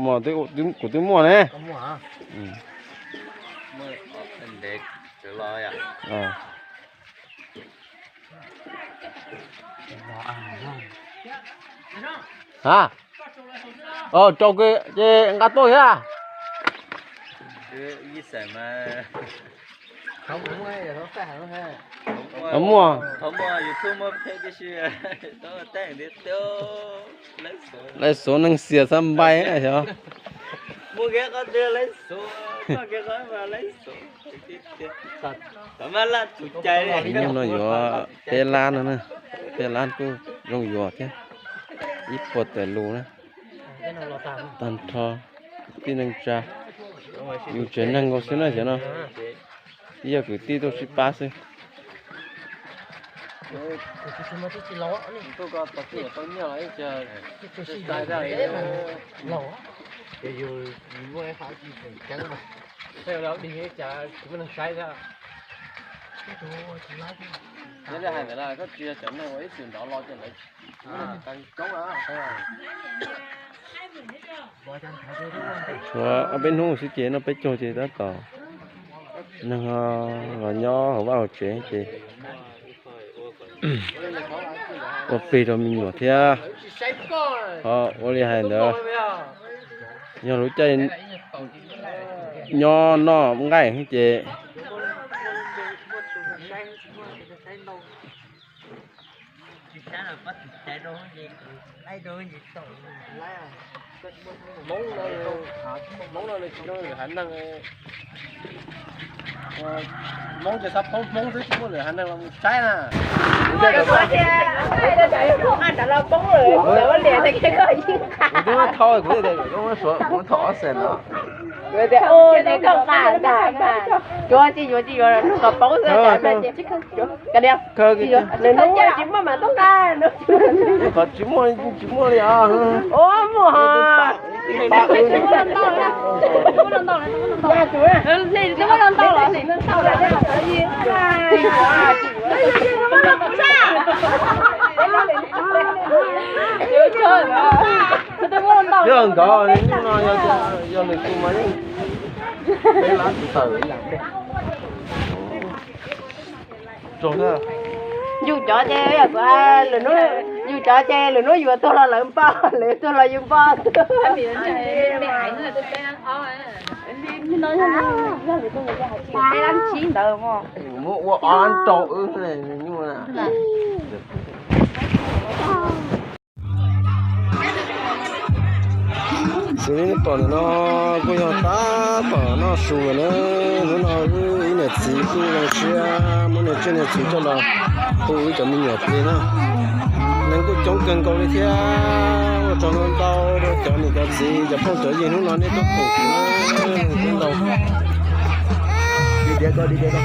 Kuv twb muaj ne. Ha, rau ces nqa tuaj thiab. Muaj. Lawv xuv neeg xias xab npai xyov. Ib nyuag no yuav peb lab no na, peb lab kuj zoo yuav thiab. Ib puas tawm lus na. Tag nrho kwv tij neej tsa, yus tsev neeg nkaus xwb na xyov no. Ib yog kwv tij tuaj sib pab xwb. Koj tsis hais ntawd, koj tsis yog cov neeg uas ib txwm nrov los ces lawv tsis muaj neeg tag coob. Tshuav ob peb hnub xwb ces noj peb caug ces tab tom neeg los nyob hauv vaj hauv tsev ces ua plig rau me nyuam thiab. Ho ua li hais ntawd, yog lub caij nyob noj nqaij ces Hmoob no nws tsis zoo lwm haiv neeg. Hmoob ces xav poob Hmoob xwb tsis muaj lwm haiv neeg los mus saib na. Kuv twb thau kuv suav kuv thau ob xees no. Cuav tsis yuav tsis yuav hnub kom poob xwb. Nws hnub tsis muaj mas tub nqa. Qhov tsis muaj tsis muaj li os. Ua muaj. Yog nkawd hnub no yog lwm tus mas yeej peb lab tsis tawm. Yus cov ces lwm hnub, yus cov ces lwm hnub yus tuag los lawv npoj, lawv tuag los yus npoj. Muab ua ob rau wb nyuj na. Xws li nej pom ntawm no kuj yog tab tom noj su lawm na. Hnub no wb ib niam txiv kuj zoo siab muab niam tsiaj niam txhu coj los hu wb cov me nyuam plig na. Neeg kuj coob kawg nkaus li thiab. Ua tsaug ntau ntau rau cov niam cov txiv cov phooj cov ywg hnub no nej tuaj koom kuv na. Ntau. Dim diav ko, dim diav ko.